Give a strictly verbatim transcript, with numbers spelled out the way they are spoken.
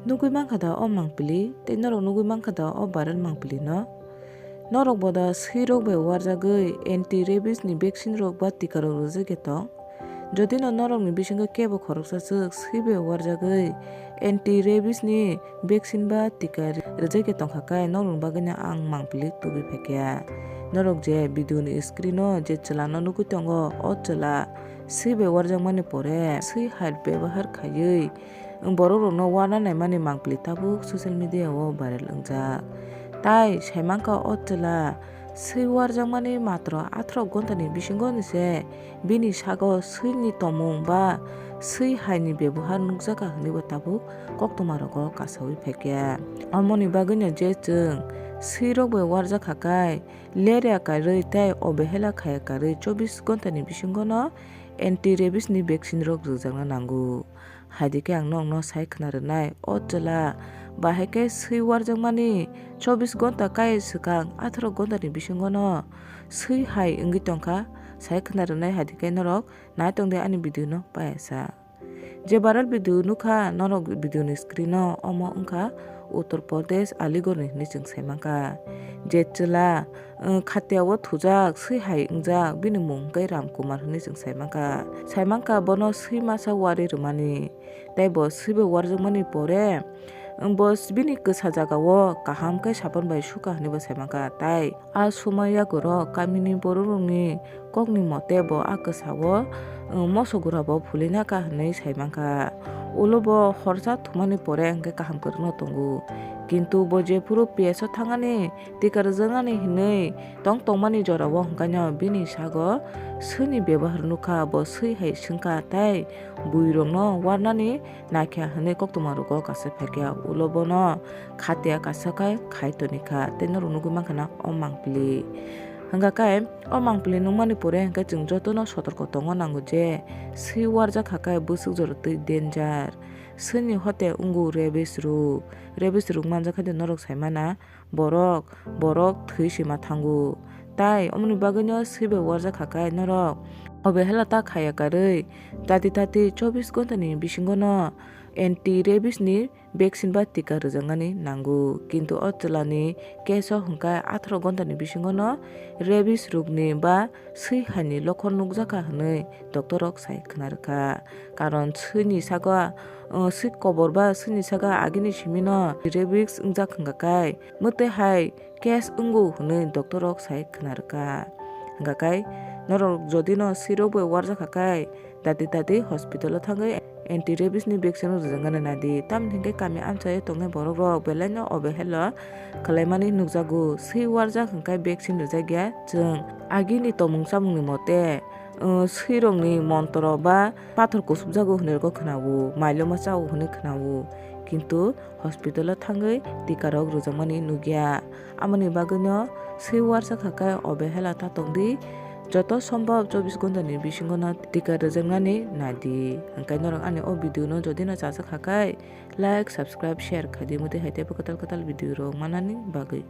Nugwi mankha da o mangpili, tei norok nugwi mankha da o viral mangpili no? Norok bo da swi rok bai warjagwi anti rabies ni vaccine rok ba tika rok rwjak ya tong? Jodi no norok ni bisingo kebo khoroksa swk swi bai warjagwi anti rabies ni vaccine ba tika rwjak ya tongkha khe norok ni bagwi no ang mangpili tubui phaikha. Norok je video ni screen o je chwla no nugwi tongo, o chwla swi bai warjakmani pore swi hai bebohar khaiwi borok rokno warna naimani mangpili tabuk social media o viral wngjak. Tai saimankha o chwla swi warjakmani matro atharo ghonta ni bisingo ni se bini sago swi ni tongmung ba swi hai ni bebohar nukjakha hwnwi bo tabuk koktwma rogo kasawi phaikha. Omoni bagwi no je chwng swi rok bai warjakha khe leria karwi tei obehela khaya karwi chobbish ghonta ni bisingo no anti rabies ni vaccine rok rwjakna nango. Hai di khe ang nokno sai khna rwnai, o chwla bahai khe swi warjakmani chobbish ghonta kai swkang atharo ghonta ni bisingo no swi hai wngwi tongkha, sai khna rwnai hai di khe norok nai tong di ani video no payasa. Je viral video nukha norok video ni screen o, omo wngkha Uttar Pradesh Aligarh ni hinwi chwng sai mankha. Je chwla, uh, khatia o thujak swi hai wngjak, bini mung hwnkhe Ram Kumar hinwi chwng sai mankha. Sai mankha bono swi masa wari rwmani, tei bo swi bai warjakmani pore, um, bo bini kwsa jaga o kaham khe saphan bai sukha hinwi bo sai mankha. Tai a sumai yago rok kamini borok rokni kokni mote bo a kwsa o, um, moso gura bo phulina kha hinwi sai mankha. Ulo bo horsa thumani pore hwnkhe kaham kwrwngno tongo. Kintu bo jephuru P S o thangani tika rwjaknani hinwi tong tongmani jorao hwnkhaino bini sago swini bebohar nukha, bo swi hai swngkha tei buirokno warnani naikha hinwi koktwma rogo kasa phaikha. Ulo bono khatia kasa khai khai tonikha tei norok nugwi mankha na o mangpili. Hwnkha khe o mangpili nukmani pore hwnkhe chwng jotono sotorko tongna nango je swi warjakha khe bwswk jora twi danger. Swini hote wngo rabies rwk. Rabies rwk manjakha de norok sai mana. Borok, borok thwi sima thango. Tai omoni bagwino swi bai warjakha khe norok obehela ta khaya karwi tati tati chobbish ghonta ni bisingo no anti rabies ni vaccine ba tika rwjaknani nango. Kintu o chwla ni case o hwnkhe atharo ghonta ni bisingo no rabies rwk ni ba swi hai ni lokhon nukjakha hinwi doctor rok sai khna rwkha. Karon swini sago, uh, swi kobor ba swini sago agini simi no rabies wngjak hwnkha khe mwtwi hai case wngo hinwi doctor rok sai khna rwkha. Hwnkha khe norok jodi no swi rok bai warjakha khe dati dati hospital o thangwi anti rabies ni vaccine rwjaknani nadi. Tamni hwnkhe kami amchaio tongnai borok rok belai no obehelo khwlaimani nukjago. Swi warjak hwnkhe vaccine rwjakya chwng agini tongmung chamung ni mote, uh, swi rokni montro ba pathor kusubjago hinwi rwkha khwnawo, mailoma chao hinwi khwnawo. Kintu hospital o thangwi tika rok rwjakmani nukya. Amoni bagwino swi warjakha khe obehela ta tongdi. Joto sombhob chobbish ghonta ni bisingo no tika rwjaknani nadi. Hwnkhe norok ani o video no jodi no chajak kha khe like, subscribe, share khaidi, mwtwi hai teibo kwtal kwtal video rok manani bagwi.